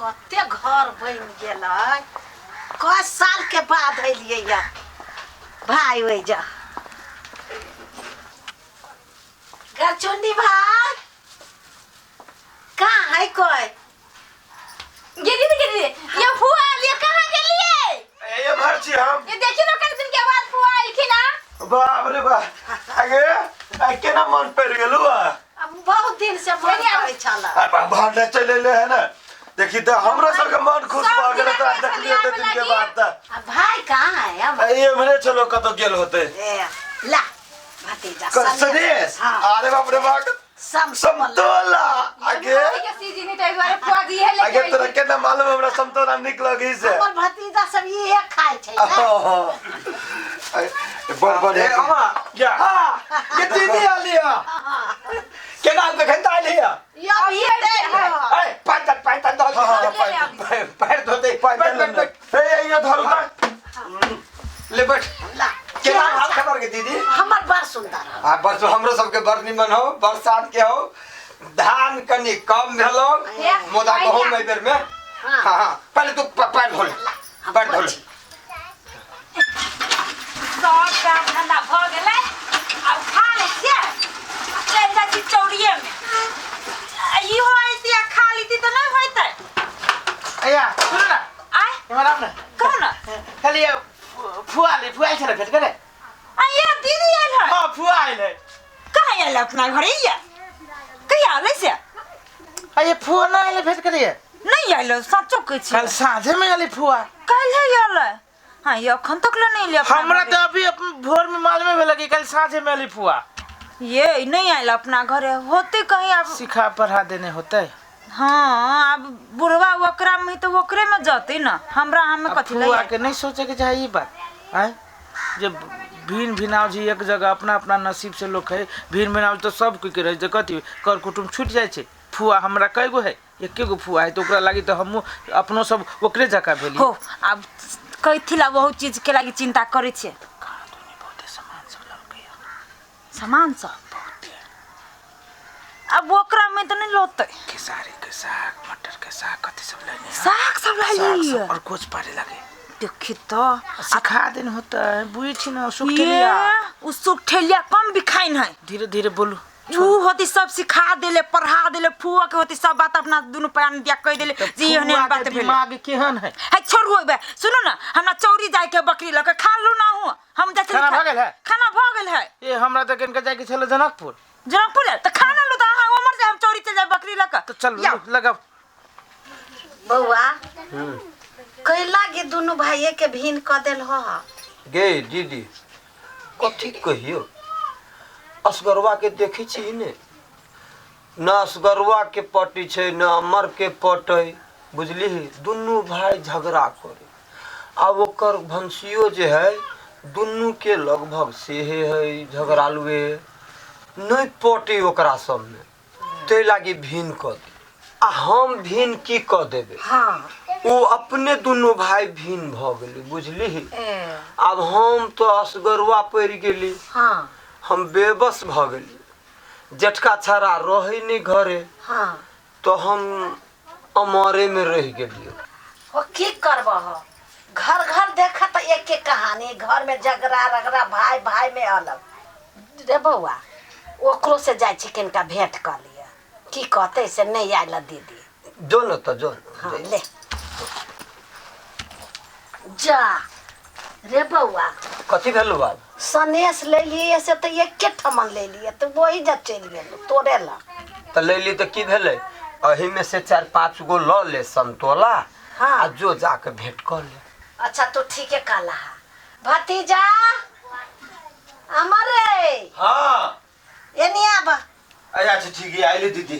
कते घर बनि गेलै कए साल के बाद एलियै या भाय ओहि जा गरचुन्नी भाय कहाँ है कोई गे दीदी गे दीदी ये फुआ आलिए कहाँ गेलिए ए भर छी हम ये देखियो ना कल दिन के बाद फुआ आइलखिन ना बाप रे बाप आगे आ केना मन पड़ गेलू आ अब बहुत दिन से मन करै छल आ भांडा चल एले है ना देखी त हमरो सबके मन खुश सब भ गेल दिना त के देखलियो छलियै त दिन के लगी। बाद त आ भाय कहाँ है हम ए मरे चलो कतौ गेल होते ए ला भतीजा सनेश हाँ अरे बाप रे बाप समतोला समतोला आगे के सीजन है तो दुआरे फुआ दी है लेके आगे तोरा आइलखिन। केना मालूम हमरा समतोला निक लगी से हमर भतीजा सब इहे खाइ छै ने बड़ बढ़िया ए, अम्मा। या हाँ, ये दीदी आली है केना देखन त आली है यो भी दे ए पाँच पाँच दल हाँ, हाँ, ले ले पैर धोते पाँच बैठ बैठ बैठ ए ये धरू त ले बैठ ला केना हाल खबर के दीदी हमर बड़ सुंदर हो आ बस हमरो सबके बड़ निमन हो बरसात के हो धान कनी कम भेलो हे, मुदा पानि गहूम आ। एहि बेर में हाँ। हाँ हाँ पहले तू पैर धो ले हम पैर धो ले पोछी। सब काम धंधा भऽ गेलै आब खा लै छियै आ चलि जाइ छी चौड़िएमे आ इहो अइती आ खा लीती तऽ नहि होइतै अया सुन न आय इम्हर आब न कहू ने खाली फुआ ले फुआ आयल छलै भेट करे आ ये दीदी आयल है हाँ फुआ आयल है कहाँ आयल है अपना घरे ये कहिया आयल से अये फुआ ना आयल भेट करे नहि आयल है, सचो कहै छी कल साँझे में आयल फुआ काल्हि आयल है हाँ ये अखन तक ले नहि एलै अपना हमरा घरे। तऽ अभी अपन भोर में मालूमे भेल कि कल साँझे में आयल फुआ ये नहि आयल अपना घरे होते कहीं आब सिखा पढ़ा देने होते हाँ आब बुढ़वा ओकरा में तो ओकरे में जते ना हमरा हमें अब कथी फुआ लगे के नहीं सोचे के चाही ई बात आय जे भिन भिनाव जी एक जगह अपना अपना नसीब से लोग है भिन भिनाव तो सब कोई के रहे जे कथी कर कुटुम छूट जाइ छै फुआ हमरा कय गो है एके गो फुआ है तो ओकरा लागी तो हमहूँ अपनो सब ओकरे जकाँ भेली हो आब कथी ला बहुत चीज के लागी चिंता करै छियै बहुते सामान सब ललकै सामान सब अब ओकरा में तो नहीं लोते खेसारी के साग मटर के साग कथी सब लेने है। साग सब साग लाई सब और कुछ पारे लगे देखी तो सिखा देने होता है बुझी छी ना सुख ये लिया उ सुठेलिया कम भी खाइन है धीरे धीरे बोलू उ होती सब सिखा देले पढ़ा देले फुआ के होती सब बात अपना दुनू प्राणी दिया कह देले जी एहने फुआ के बात भेल दिमाग केहन है है छोड़ू ओइबे सुनू ना हमरा चौरी जाय के बकरी लके खा लू ना हूँ हम जाय खाना भऽ गेल है? खाना भऽ गेल है ए हमरा तऽ कनिका जायके छलै जनकपुर जनकपुर है तऽ खाना लू तऽ अहाँ उमर जाय हम चौरी चल जाय बकरी लके तऽ चल जाउ। लगाउ बौआ कैला गे दुनू भाइये के भिन कऽ देल हो गे दीदी कथी कहियो असगरवा के देखै छी ने न असगरवा के पटी छै न अमर के पटै बुझलिही दुनू भाय झगड़ा करे आ ओकर भंसियो जे है दुनू के लगभग सेहे है झगड़ालुए नहि पटी ओकरा सबमे ताहि लागी भिन्न कऽ दे आ हम भिन्न की कऽ देबै हाँ ओ अपने दुनू भाय भिन्न भऽ गेलै बुझलिही ए आब हम तऽ असगरुआ पड़ि गेली हाँ हम बेबस भऽ गेली जेठका छाड़ा रहै नहि घरे हाँ तऽ हम अमरेमे रहि गेलियै ओ की करबह घर घर देखा तऽ एके कहानी घर में झगड़ा रगड़ा भाई भाई में अलग रे बौआ ओकरो से जाइ छी किनका भेंट कऽ लिअ की कहतै से नहि आयल दीदी जो ने तऽ जो ने हाँ ले जा रे बौआ कथी भेलौ बाब सनेस ले लिए से तऽ एके ठमन ले लिए तऽ वही जा चलि गेल तोरे ला तऽ लैली तऽ की भेलै एहिमे से चारि पाँच गो लऽ ले समतोला हाँ। आ जो जाके भेंट कऽ ले अच्छा तो ठीके कहला है भतीजा अमर रे हाँ एनी आब अच्छा अच्छा ठीक है आइली दीदी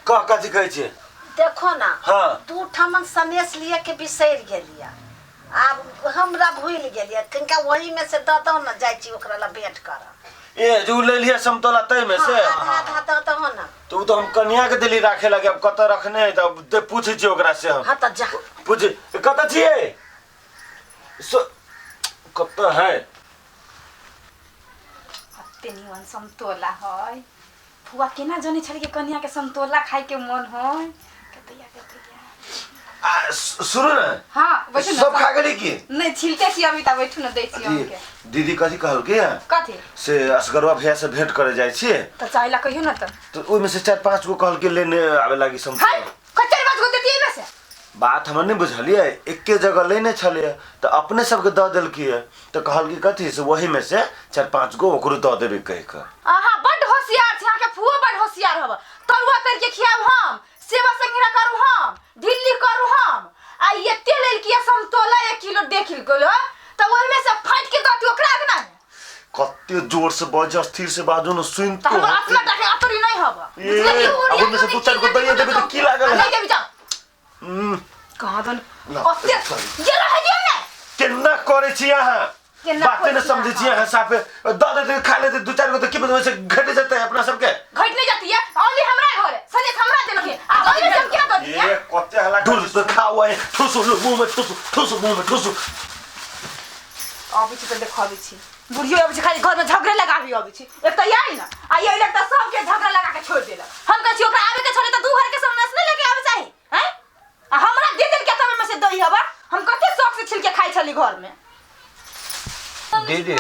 कह कथी कहै छियै देखो ना हाँ। दू ठमन सनेस लिए के बिसरि गेलियै आब हमरा भूलि गेलियै किनका वही में से दऽ दहो ने जाइ छी ओकरा ला भेंट करऽ ए जो ले लिया समतोला तै में से आधा आधा दऽ दहो ना तो उ तो हम कन्या के देली राखे लगे अब कतऽ रखने है तब दे पूछै छियै ओकरा से हम हाँ तऽ जा पूछ कतऽ छियै कतऽ है कते निमन समतोला है फुआ केना जनै छलै कि कनिया के समतोला खाय के मन है कतैया कतैया आ सुनू ने। हाँ बैठू सब ना। खा गेली की? नहीं छिलते छी अभी त बैठू ना, दै छी अहाँके। दीदी कथी कहलकै है? कथी? से असगरवा भैया से भेंट करे जाइ छी। त चाहेला कहियो ना त। तो ओहिमे से 4-5 गो कहलकै लेने आबे लागी समझ। हाय कते बात को देतियै में से? बात हमरा नहीं बुझलियै, एके जगह लेने छलियै तऽ अपने सबके दऽ देलकै तऽ कहलकै कथी से वही में से 4-5 गो ओकरो दऽ देबै कहि कऽ। अहाँ बड्ड होशियार छी, अहाँके फुओ बड्ड होशियार हब। तरुआ तर के खियाब हम, सेवा संगिना करू हम, ढिल्ली करू हम, आ एते लेलकी समतोला 1 किलो 1.5 किलो तऽ ओहिमे से फाटि के दऽ दियौ ओकरा अगना। कते जोर से बज स्थिर से बाजू न सुन तऽ हमर अपना टाके अतरी नहीं हब। ए, आ ओहिमे से 2-4 गो दैये देबै तऽ की लागल है? नहीं देबी जाओ। कहाँ दन ओते ये रह दियौ ने। केना करै छी अहाँ? केना बाते करै न छी समझै छी अहाँ? अहाँ साफे दऽ देतै खा लेतै 2-4 गो तऽ की मतलब से घटि जेतै अपना सबके? घटि नहीं जाती है, ओनली हमरा घर है, सनेश हमरा देलकै, आ ओहिमे से हम केना दऽ दियै? ए कते हल्ला ढुस तऽ खाउ है, ठुसु मुँह में ठुसु, ठुसु मुँह में ठुसु। अबै छी तऽ देखबै छी, बुढ़ियो अबै छी खाली घर में झगड़े लगाबी अबै छी। एक तऽ आई ना, आ ये एक तऽ सबके झगड़ा लगा के छोड़ देलक। हम कहै छी ओकरा आबे के छलै तऽ 2 घर के सामने से नहीं लेके आबे चाही, हैं? आ हमरा दे देल के तब में से दही हबा, हम कते शौक से छिलके खाइ छली घर में। दीदी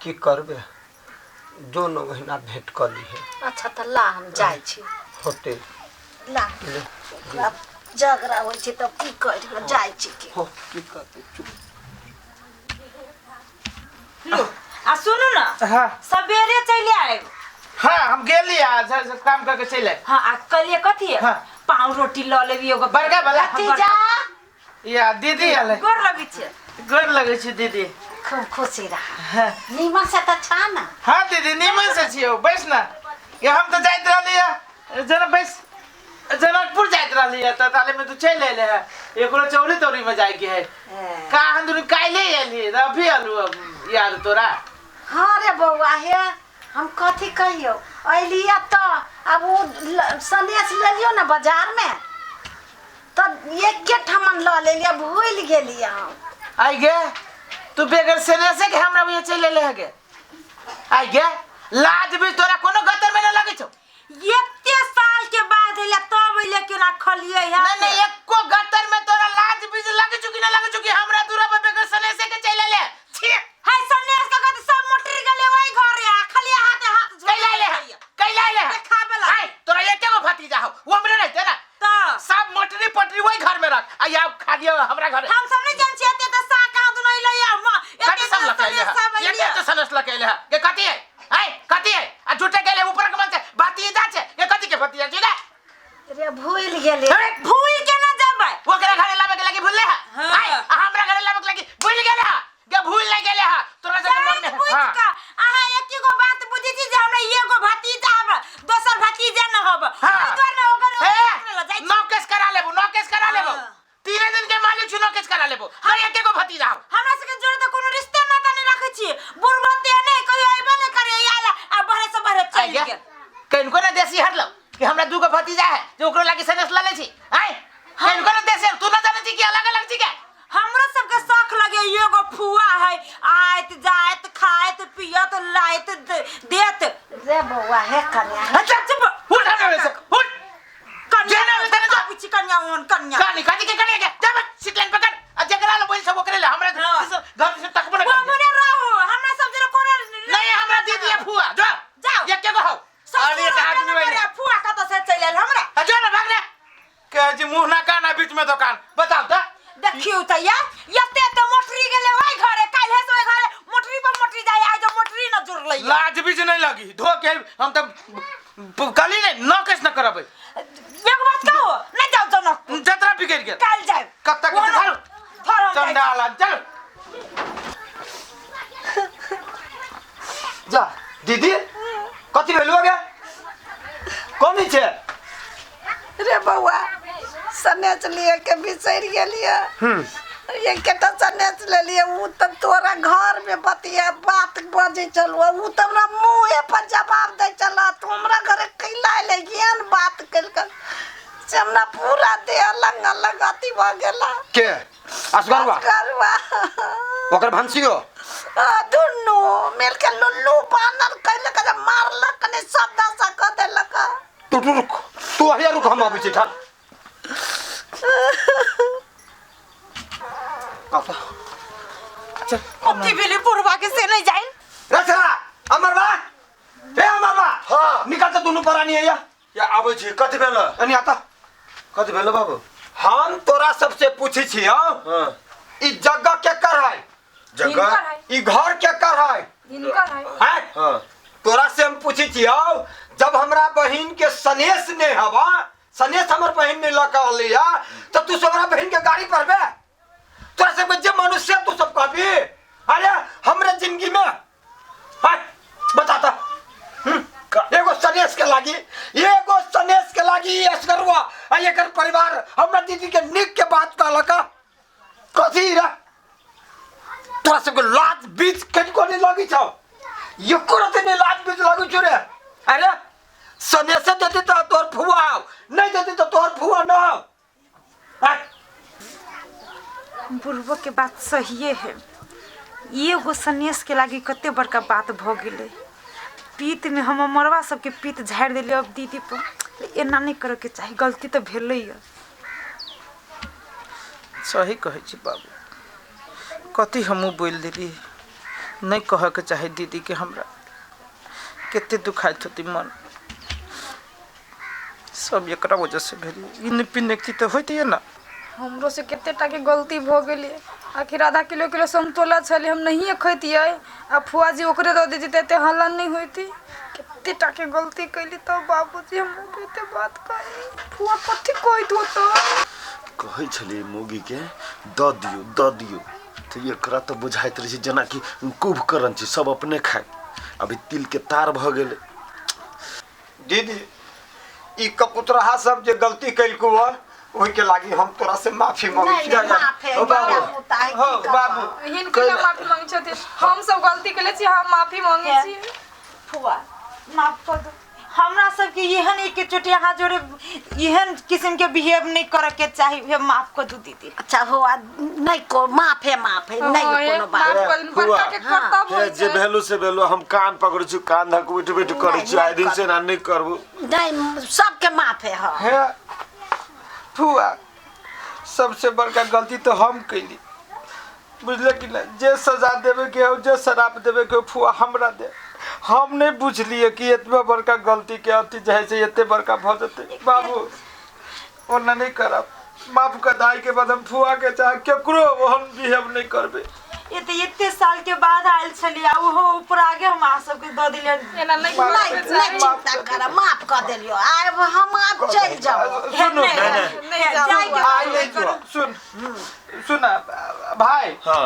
की करबे, जो न महीना भेंट कर ली है। अच्छा तऽ ला हम जाइ छी। होते ला झगड़ा होइ छै तब की करियो, जाइ छी की। हो की करबे, चुप। लो आ सुनू ना। हाँ। सवेरे चलि आयब। हाँ हम गेली आ काम करके चलि आयब। हाँ आ कहलिए कथी? हाँ। पाव रोटी ल लेबी एगो बड़का वाला। भतीजा। या दीदी आले। गोर लगै छै। गोर लगै छै दीदी। खूब खुशी रह। हाँ। नीमन से तऽ छा ना। हाँ दीदी नीमन से छियौ, बैस ना। ये हम तऽ जाइत रहली है जना बैस, जनकपुर जाइत रहली है तऽ ताले में तू चलि अयले है, एकरो चौरी तौरी में जाइके है। का हम दुनू काल्हि अयली तऽ अभी अलू अब याद तोरा? हाँ रे बौआ हे हम कथी कहियौ, अयलियै तऽ आब ओ सनेश लेलियौ ने बाजार में तऽ एके ठमन लऽ लेलियै, भूलि गेलियै हम। आइ गे तू बेगर सनेशे के हमरा बुझे चलि अयले है गे? आइ गे लाज भी तोरा कोनो गतर में न लगै छौ? एते साल के बाद अयलै तब अयलै केना खलियै है? नहीं नहीं एको गतर में तोरा लाज बीज लगै छौ कि न लगै छौ कि हमरा दूरा पर बेगर सनेशे के चलि अयले? छी है सनेश के कहत सब मोटरी गेलै ओहि घरे आ खाली हाथे हाथ झोले। कैला अयले है? कैला अयले है? देखाबे ला। आइ तोरा एके गो भतीजा हौ, वो हमरे रहते ना तऽ सब मोटरी पटरी वही घर में रख आ या खा लियो हमरा घर। हम सब नहीं जान छियै एते तऽ साग कहाँ दुनू अयलै है, माँ, एते कथी सब तऽ लके अयले है? सनेश सब अयलै। एते तऽ सनेश लके अयले है। के कथी है? आइ कथी है? आ झूठे गेले ऊपर के मन से भतीजा छै, के कथी के भतीजा छै गे? रे भूलि गेलियै। अरे भूलि के ना जेबै। ओकरा घरे लाबे के लागी भूलले है? हाँ। आइ आ हमरा घरे लाबे के लागी भूलि गेले है? गे भूल नहीं गेले है तोरा से मन में। बुझ हाँ। का अहाँ एक गो बात बुझै छी जे हमरा एगो भतीजा हब, दोसर भतीजा न हब। हाँ। ओहि दुआरे ने ओकर हे, ओकर जाइ छी। नौकेश करा लेबो, नौकेश करा लेबो। हाँ। 3 दिन के मालिक छी, नौकेश करा लेबो। हर एके गो भतीजा हौ। हमरा सबके जोड़े तऽ कोनो रिश्ते नाता नहि राखै छी। बुढ़बो ते नहि कहियो अयबे नहि करे आयल आ बहरे से बहरे चलि आइ गेल। कनिको ने देसी हरलौ कि हमरा 2 गो भतीजा है जे ओकरो लागी सनेश ल लै छी। आइ कनिको ने देसी, तू न जानै छी कि अलग अलग छी के? हमरो सबके शौक लगे एगो फुआ है, आयत जायत खायत पियत लायत देत। रे बौआ हे कन्या। अच्छा चुप उठ हमरा से उठ। कन्या जेना में तेना जा। आबै छी कन्या ओहन कन्या। कानी कानी के कन्या के जा बे, सीट लाइन पकड़ आ जकरा ल बोल सब ओकरे ले, हमरा हाँ। घर से तकबो न कर। हमरे रहो, हमरा सब जरे कोनो नहीं हमरा दीदी है फुआ, जो जाओ। एके गो हौ। ससुर अरे एक आदमी हमरा वही। फुआ कतऽ से चलि आयल हमरा? आ जो ना भाग रे। कहे जी मुंह ना काना बीच में दुकान बताओ त। देखियौ त या एते त मोटरी गेलै ओहि घरे, काल्हे से ओहि घरे मोटरी पर मोटरी जाय, आइ जो मोटरी न जुड़लै। लाज बीज नहीं लगी धो के हम त कली नहीं नौकेश न करबै। एगो बात कहो, नहीं जाओ जनकपुर। जतरा बिगड़ गेल। काल्हि जायब। कब तक ओना धरू? धरू हम जाइ। चंडाला चल। जा दीदी कथी भेलौ गे? कोन छै? रे बौआ सनेश लिए के बिसरि गेलियै। एकेटा सनेश लेलियै, उ तऽ तोरा घर में बतिया बात बजै छलौ, उ तऽ हमरा मुँहे पर जवाब दै छल, तू हमरा घरे कैला अयलै एहन बात केलकै से हमरा पूरा देह अलग अलग अथी भऽ गेला। के असगरवा? असगरवा। ओकर भंसियो? दुनू मिलके लुल्लू बानर कैलक जे मारलक ने सब दशा कऽ देलक। तू रुक, तू अहिया रुक, हम अबै छी। ठाक चल कथी भेलै बुढ़वा के से नहीं जाइन रे छला अमर बा ए अमर बा हाँ। निकल त दुनू परानी है या या आबै छी कथी भेल एनी आता कथी भेल बाबू हम तोरा सबसे पूछै छी हँ हाँ ई जगह केकर है जगह हिनकर है ई घर केकर है हिनकर है हैं हाँ तोरा से हम पूछै छी हौ जब हमरा बहिन के सनेस नहि हवा सनेस हमर बहिन नहि लऽ कऽ अलै है तऽ तू सब हमरा बहिन के गाड़ी पढ़बे तोरा सबके जे मनुष्य तू सब कहबी अरे हमरे जिंदगी में हट बता ता एगो सनेस के लागी एगो सनेस के लागी ई असगरुआ आ एकर परिवार हमरा दीदी के नीक के बात कहलक कथी रे तोरा सबके लाज बीच कनिको नहि लगै छौ एको रत्ती नहि लाज बीच लगै छौ रे अरे सनेसे देती तऽ तोहर फुआ आउ नहि देती तऽ तोहर फुआ न आउ हट। बुढ़बो के बात सहिए है एगो सनेस के लागी कते बड़का बात भ गेलै पीत में हम मरवा सबके पीत झाड़ि देलियै अब दीदी पर एना नहि करऽ के चाही गलती तऽ भेलै यऽ सही कहै छी बाबू कथी हमहूँ बोलि देली नहि कहऽके चाही दीदीके हमरा कते दुखाइत होती मन सब एकरा वजह से भेल ई नहि पिन्ने तऽ होइतियै ने हमरो से कते टा के गलती भऽ गेलै आखिर आधा किलो किलो समतोला छलै हम नहिए खैतियै आ फुआ जी ओकरे दऽ दैती तऽ एते हल्ला नहि होइती कते टा के गलती कैली तब बाबूजी हमरा के एते बात कही फुआ कथी कहैत होतै कहै छलियै मौगीके दऽ दियौ दऽ दियौ तऽ एकरा तऽ बुझाइत रहै छै जेनाकि कुभकर्ण छै सब अपने खाय अभी तिलके तार भऽ गेलै दीदी ई कपुतरहा सब जे गलती कलको है ओहि के लागी हम तोरा से माफी मांगै नहीं छी नहीं माफ है ओ बाबू। बड़ा होता है हो की बाबू करबा? हिनके लए माफी मांगै छथिन हम सब गलती केले छी हम माफी मांगै छी फुआ माफ कर दो हमरा सबके एहन एक चोटी अहाँ जोड़े एहन किस्म के बिहेव नहीं करे के चाही हे माफ कर दू दीदी अच्छा हो आ नहीं को माफ है माफ है नहीं हाँ, कोनो बात माफ कर दू, बड़का के हाँ। कर्तव्य हे होइ जे छै भेलु से भेलु हम कान पकड़ै छी कान धक उठि बैठ करै छी नहीं, आइ दिन से ना नहीं करबू नहीं सबके माफ है हाँ हे फुआ सबसे बड़का गलती तो हम कैली बुझले कि नहीं जे सजा देवे के हो जे शराब देवे के हो फुआ हमरा दे हम नहीं बुझलिए कि एतबा बड़का गलती के अथी जे है से एते बड़का भऽ जेतै बाबू ओना नहीं करब माफ कर दाई के बाद हम फुआ के चाहे केकरो ओहन बिहेव नहीं करबे ये तो एते साल के बाद आयल छलियै आ ओहो ऊपर आगे हम अहाँ सबके दऽ देलियै एना नहीं नहीं करे के नहीं चाही चिंता कर माफ कर देलियो आब हम आब चल जाओ सुनू नहीं, नहीं जाओ जाय के आइ नहीं जो सुन सुन भाई हाँ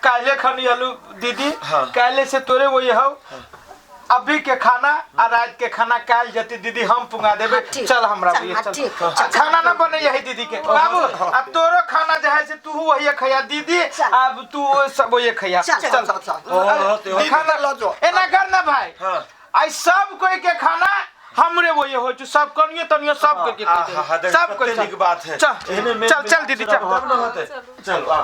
काल्हे खनी आलू दीदी हाँ। काल्हे से तोरे वही हौ अभी के खाना आ रात के खाना काल्हि जती दीदी हम पुंगा देबे हाँ, ठीक। चल हमरा चल, भी हाँ, चल ठीक, आ, चल। खाना ना बने यही दीदी के बाबू आ तोरो खाना जे है से तू वही खैया दीदी चल। अब तू सब वही खैया चल, चल चल, चल। ओ, ते- खाना लऽ जो। एना कर ना भाई हाँ। आई सब कोई के खाना हमरे वही हो जो सब कनियो तनियो सब कोई के आहा, खैते। देख, सब कोई कते नीक बात है चल एहने मेल चल चल दीदी चल तब न होतै चल आ